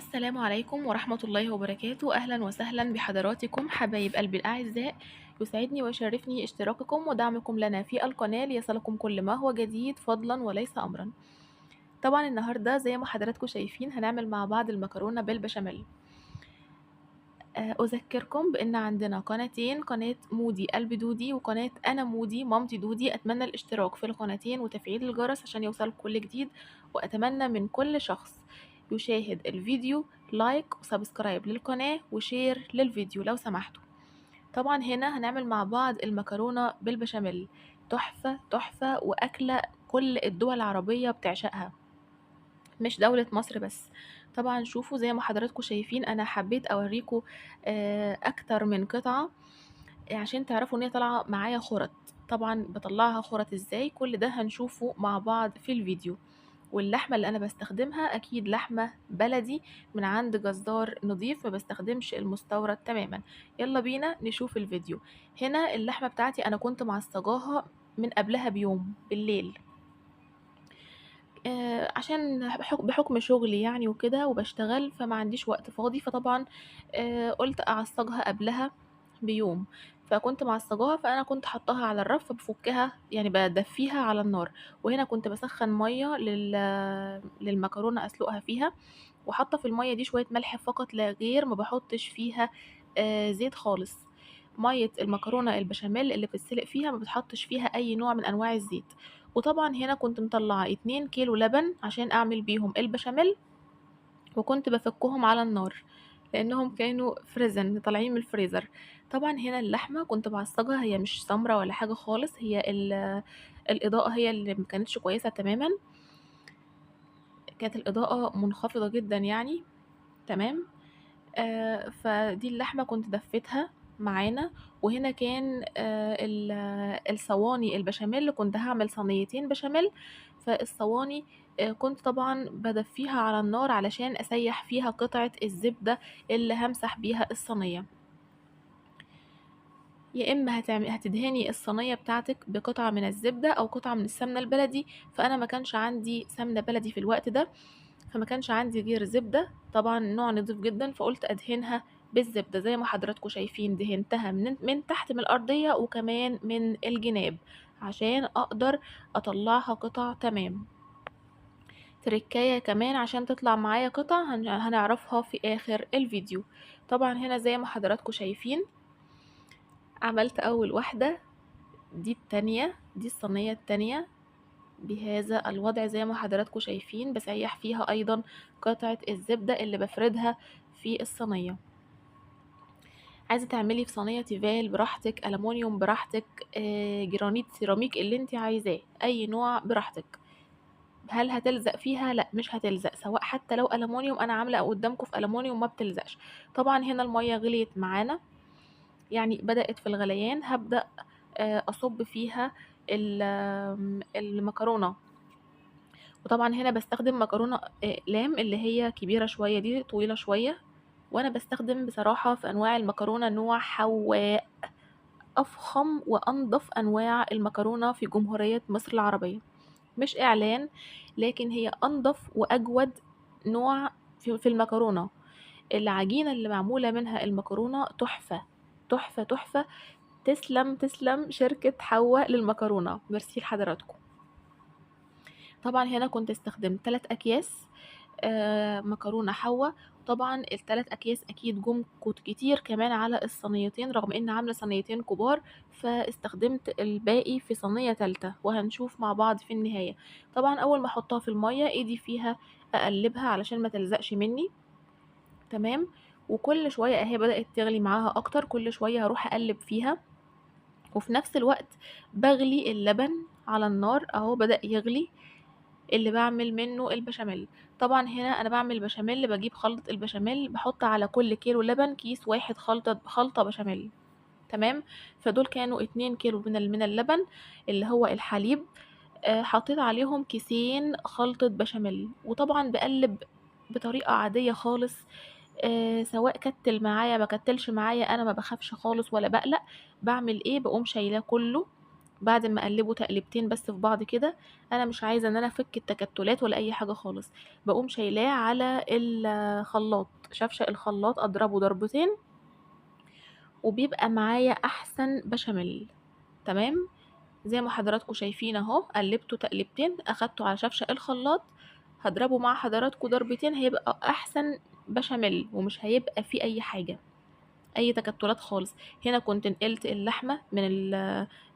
السلام عليكم ورحمة الله وبركاته. أهلا وسهلا بحضراتكم حبايب قلبي الأعزاء. يسعدني ويشرفني اشتراككم ودعمكم لنا في القناة ليصلكم كل ما هو جديد فضلا وليس أمرا. طبعا النهاردة زي ما حضراتكم شايفين هنعمل مع بعض المكرونة بالبشاميل. أذكركم بأن عندنا قناتين، قناة مودي قلب دودي وقناة أنا مودي مامتي دودي. أتمنى الاشتراك في القناتين وتفعيل الجرس عشان يوصلكم كل جديد، وأتمنى من كل شخص يشاهد الفيديو like و subscribe للقناة و share للفيديو لو سمحتوا. طبعا هنا هنعمل مع بعض المكرونة بالبشاميل، تحفة تحفة وأكلة كل الدول العربية بتعشقها، مش دولة مصر بس. طبعا شوفوا زي ما حضراتكم شايفين انا حبيت اوريكم اكتر من قطعة عشان تعرفوا ان هي طالعة معايا خرط. طبعا بطلعها خرط ازاي كل ده هنشوفه مع بعض في الفيديو. واللحمة اللي انا بستخدمها اكيد لحمة بلدي من عند جزار نظيف، ما بستخدمش المستورد تماما. يلا بينا نشوف الفيديو. هنا اللحمة بتاعتي انا كنت معصجاها من قبلها بيوم بالليل، عشان بحكم شغلي يعني وكده وبشتغل، فما عنديش وقت فاضي، فطبعا قلت اعصجها قبلها بيوم، فكنت معصجاها. فانا كنت حطاها على الرف بفكها يعني بدفيها على النار. وهنا كنت بسخن ميه للمكرونه اسلقها فيها، وحاطه في الميه دي شويه ملح فقط لا غير، ما بحطش فيها زيت خالص. ميه المكرونه البشاميل اللي بتتسلق فيها ما بتحطش فيها اي نوع من انواع الزيت. وطبعا هنا كنت مطلعه 2 كيلو لبن عشان اعمل بيهم البشاميل، وكنت بفكهم على النار لانهم كانوا frozen طالعين من الفريزر. طبعا هنا اللحمه كنت بعصجها، هي مش سمره ولا حاجه خالص، هي الاضاءه هي اللي ما كانتش كويسه تماما، كانت الاضاءه منخفضه جدا يعني. تمام. فدي اللحمه كنت دفيتها معانا. وهنا كان الصواني البشاميل، كنت هعمل صينيتين بشاميل، فالصواني كنت طبعا بدفيها على النار علشان اسيح فيها قطعة الزبدة اللي همسح بيها الصينية. يا اما هتدهني الصينية بتاعتك بقطعة من الزبدة او قطعة من السمنة البلدي، فانا ما كانش عندي سمنة بلدي في الوقت ده، فما كانش عندي غير زبدة، طبعا نوع نضيف جدا، فقلت ادهنها بالزبدة زي ما حضراتكم شايفين. دهنتها من تحت من الأرضية وكمان من الجناب عشان أقدر أطلعها قطع تمام. تركاية كمان عشان تطلع معايا قطع هنعرفها في آخر الفيديو. طبعا هنا زي ما حضراتكم شايفين عملت أول واحدة، دي التانية، دي الصينية التانية بهذا الوضع زي ما حضراتكم شايفين، بسيح فيها أيضا قطعة الزبدة اللي بفردها في الصينية. عايزة تعملي في صينية تيفال براحتك، ألمونيوم براحتك، جرانيت، سيراميك، اللي انت عايزاه، أي نوع براحتك. هل هتلزق فيها؟ لا مش هتلزق، سواء حتى لو ألمونيوم، أنا عاملة قدامكم في ألمونيوم ما بتلزقش. طبعا هنا المية غليت معانا، يعني بدأت في الغليان. هبدأ أصب فيها المكرونة. وطبعا هنا بستخدم مكرونة أقلام اللي هي كبيرة شوية، دي طويلة شوية، وأنا بستخدم بصراحة في أنواع المكرونة نوع حواء، أفخم وأنظف أنواع المكرونة في جمهورية مصر العربية. مش إعلان، لكن هي أنظف وأجود نوع في المكرونة. العجينة اللي معمولة منها المكرونة تحفة تحفة تحفة. تسلم تسلم شركة حواء للمكرونة، ميرسي لحضراتكم. طبعا هنا كنت استخدمت 3 أكياس مكرونة حواء. طبعا التلات أكياس أكيد جم كتير كمان على الصينيتين، رغم إن عاملة صينيتين كبار، فاستخدمت الباقي في صينية تالتة، وهنشوف مع بعض في النهاية. طبعا أول ما أحطها في المية إيدي فيها أقلبها علشان ما تلزقش مني. تمام. وكل شوية أهي بدأت تغلي معاها أكتر، كل شوية هروح أقلب فيها، وفي نفس الوقت بغلي اللبن على النار أهو بدأ يغلي اللي بعمل منه البشاميل. طبعا هنا انا بعمل بشاميل، بجيب خلطة البشاميل، بحط على كل كيلو لبن كيس واحد خلطة بشاميل. تمام. فدول كانوا 2 كيلو من اللبن اللي هو الحليب، حطيت عليهم كيسين خلطة بشاميل. وطبعا بقلب بطريقة عادية خالص، سواء كتل معايا ما كتلش معايا، انا ما بخافش خالص ولا بقلق. بعمل ايه؟ بقوم شايلاه كله بعد ما اقلبه تقلبتين بس في بعض كده، انا مش عايزه ان انا افك التكتلات ولا اي حاجة خالص. بقوم شايلاه على الخلاط، شفشق الخلاط، اضربه ضربتين وبيبقى معايا احسن بشاميل. تمام، زي ما حضراتكم شايفين اهو، قلبته تقلبتين، اخدته على شفشق الخلاط، هضربه مع حضراتكم ضربتين، هيبقى احسن بشاميل ومش هيبقى فيه اي حاجة، اي تكتلات خالص. هنا كنت نقلت اللحمة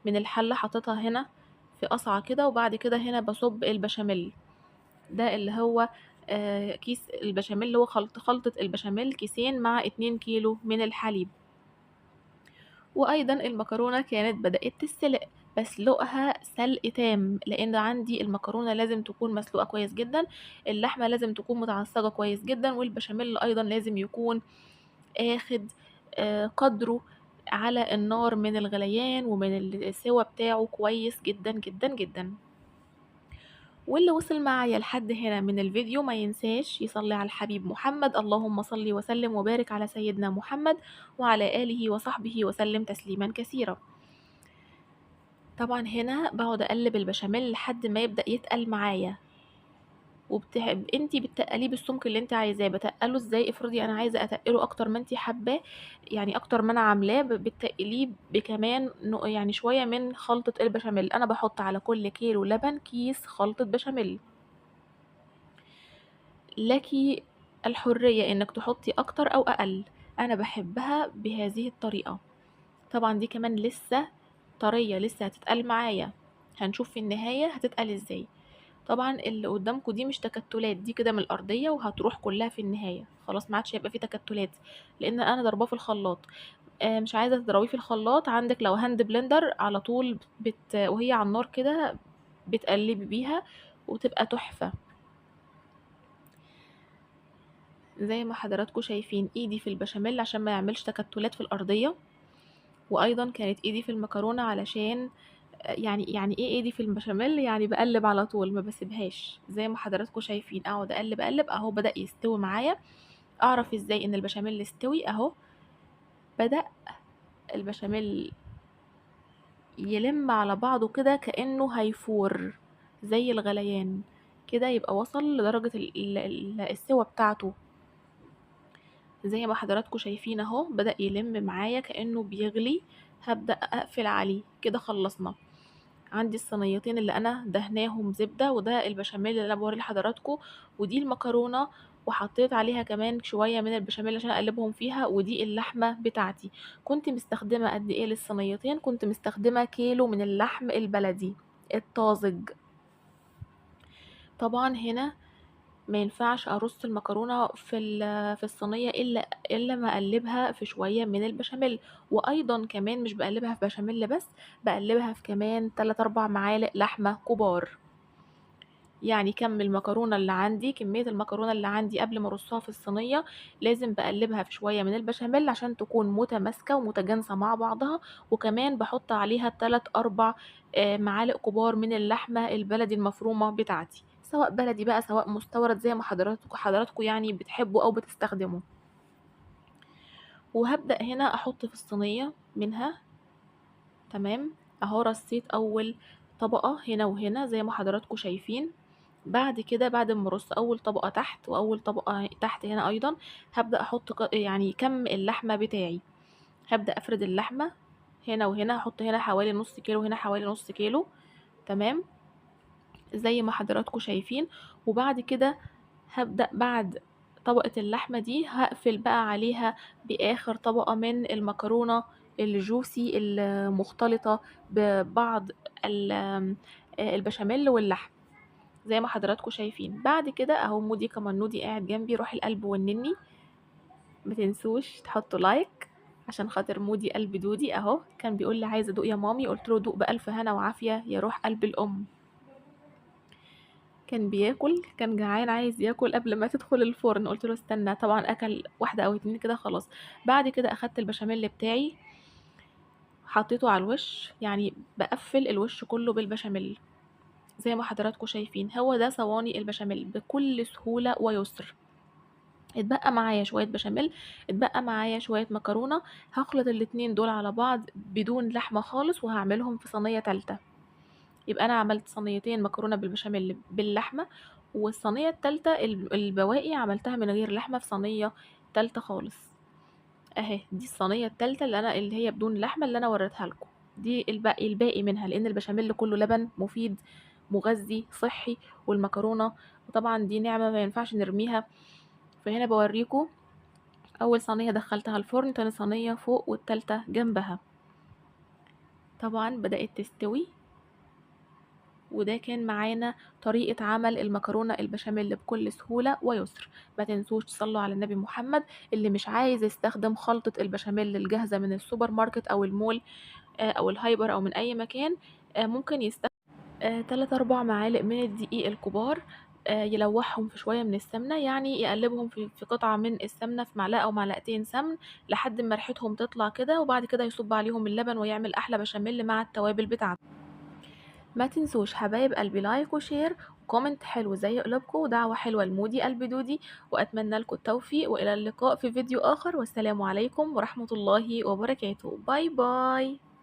من الحلة، حطيتها هنا في قصعه كده، وبعد كده هنا بصب البشاميل ده اللي هو كيس البشاميل اللي هو خلطه البشاميل، كيسين مع 2 كيلو من الحليب. وايضا المكرونه كانت بدات تتسلق، بسلقها سلق تام، لان عندي المكرونه لازم تكون مسلوقة كويس جدا، اللحمة لازم تكون متعصجه كويس جدا، والبشاميل ايضا لازم يكون اخد قدره على النار من الغليان ومن السوى بتاعه كويس جدا جدا جدا. واللي وصل معايا لحد هنا من الفيديو ما ينساش يصلي على الحبيب محمد، اللهم صل وسلم وبارك على سيدنا محمد وعلى آله وصحبه وسلم تسليما كثيرا. طبعا هنا بقعد اقلب البشاميل لحد ما يبدأ يتقل معايا، انتي بتقليه بالسمك اللي انت عايزاه. بتقله ازاي؟ افرضي انا عايزه اتقله اكتر ما انتي حباه، يعني اكتر ما انا عاملاه، بتقليه بكمان يعني شوية من خلطه البشاميل. انا بحط على كل كيلو لبن كيس خلطه بشاميل. لكي الحرية انك تحطي اكتر او اقل، انا بحبها بهذه الطريقة. طبعا دي كمان لسه طرية، لسه هتتقل معايا، هنشوف في النهاية هتتقل ازاي. طبعا اللي قدامكم دي مش تكتلات، دي كده من الارضية وهتروح كلها في النهاية، خلاص ما عادش هيبقى في تكتلات لان انا ضرباه في الخلاط. مش عايزه تضربيه في الخلاط، عندك لو hand blender على طول وهي على النار كده بتقلبي بيها وتبقى تحفة. زي ما حضراتكم شايفين ايدي في البشاميل عشان ما يعملش تكتلات في الارضية، وايضا كانت ايدي في المكرونه علشان يعني ايه ايدي في البشاميل؟ يعني بقلب على طول ما بسيبهاش. زي ما حضراتكم شايفين اقعد اقلب اقلب اهو، بدأ يستوي معايا. اعرف ازاي ان البشاميل استوي؟ اهو بدأ البشاميل يلم على بعضه كده كأنه هيفور زي الغليان كده، يبقى وصل لدرجة السوى بتاعته. زي ما حضراتكم شايفين اهو بدأ يلم معايا كأنه بيغلي. هبدأ اقفل عليه كده. خلصنا. عندي الصينيتين اللي انا دهناهم زبدة، وده البشاميل اللي انا بوريه لحضراتكم، ودي المكرونة وحطيت عليها كمان شوية من البشاميل عشان اقلبهم فيها، ودي اللحمة بتاعتي. كنت مستخدمة قد ايه للصينيتين؟ كنت مستخدمة كيلو من اللحم البلدي الطازج. طبعا هنا ما ينفعش ارص المكرونه في الصينية الا ما اقلبها في شوية من البشاميل، وايضا كمان مش بقلبها في بشاميل بس، بقلبها في كمان 3-4 معالق لحمه كبار. يعني كم المكرونه اللي عندي، كمية المكرونه اللي عندي قبل ما ارصها في الصينية لازم بقلبها في شوية من البشاميل عشان تكون متماسكة ومتجانسه مع بعضها، وكمان بحط عليها 3-4 معالق كبار من اللحمة البلدي المفرومه بتاعتي، سواء بلدي بقى سواء مستورد زي ما حضراتكم يعني بتحبوا او بتستخدموا. وهبدأ هنا احط في الصينية منها. تمام اهو رصيت اول طبقة هنا وهنا زي ما حضراتكم شايفين. بعد كده بعد ما ارص اول طبقة تحت واول طبقة تحت هنا ايضا، هبدأ احط يعني كم اللحمة بتاعي. هبدأ افرد اللحمة هنا وهنا، هحط هنا حوالي نص كيلو هنا حوالي نص كيلو. تمام زي ما حضراتكم شايفين. وبعد كده هبدأ بعد طبقة اللحمة دي هقفل بقى عليها بآخر طبقة من المكرونة الجوسي المختلطة ببعض البشاميل واللحم زي ما حضراتكم شايفين. بعد كده اهو مودي كمنودي قاعد جنبي، روح القلب والنني. ما تنسوش تحطوا like عشان خاطر مودي قلب دودي اهو، كان بيقول لي عايز ادوق يا مامي، قلت له دوق بألف هنا وعافية يا روح قلب الام. كان بياكل، كان جعان عايز ياكل قبل ما تدخل الفرن، قلت له استنى. طبعا اكل واحدة او 2 كده خلاص. بعد كده اخدت البشاميل بتاعي حطيته على الوش، يعني بقفل الوش كله بالبشاميل زي ما حضراتكم شايفين. هو ده صواني البشاميل بكل سهولة ويسر. اتبقى معايا شوية بشاميل، اتبقى معايا شوية مكرونة، هاخلط الاتنين دول على بعض بدون لحمة خالص، وهاعملهم في صينية تالتة. يبقى أنا عملت صينيتين مكرونة بالبشاميل باللحمة، والصينية التالتة البواقي عملتها من غير لحمة في صينية تالتة خالص. أهي دي الصينية التالتة اللي هي بدون لحمة اللي أنا وريتها لكم، دي الباقي منها، لأن البشاميل كله لبن مفيد مغذي صحي، والمكرونة وطبعا دي نعمة ما ينفعش نرميها. فهنا بوريكم أول صينية دخلتها الفرن، تاني صينية فوق، والتالتة جنبها. طبعا بدأت تستوي. وده كان معانا طريقة عمل المكرونة البشاميل بكل سهولة ويسر. ما تنسوش تصلوا على النبي محمد. اللي مش عايز يستخدم خلطة البشاميل الجاهزة من السوبر ماركت أو المول، أو الهايبر أو من أي مكان، ممكن يستخدم 3-4 معالق من الدقيق الكبار، يلوحهم في شوية من السمنة، يعني يقلبهم في قطعة من السمنة في معلقة أو معلقتين سمن لحد ما ريحتهم تطلع كده، وبعد كده يصب عليهم اللبن ويعمل أحلى بشاميل مع التوابل بتاعته. ما تنسوش حبايب قلبي like و share و comment حلو زي قلوبكم، ودعوة حلوة لمودي قلب دودي، وأتمنى لكم التوفيق، وإلى اللقاء في فيديو آخر، والسلام عليكم ورحمة الله وبركاته. bye bye.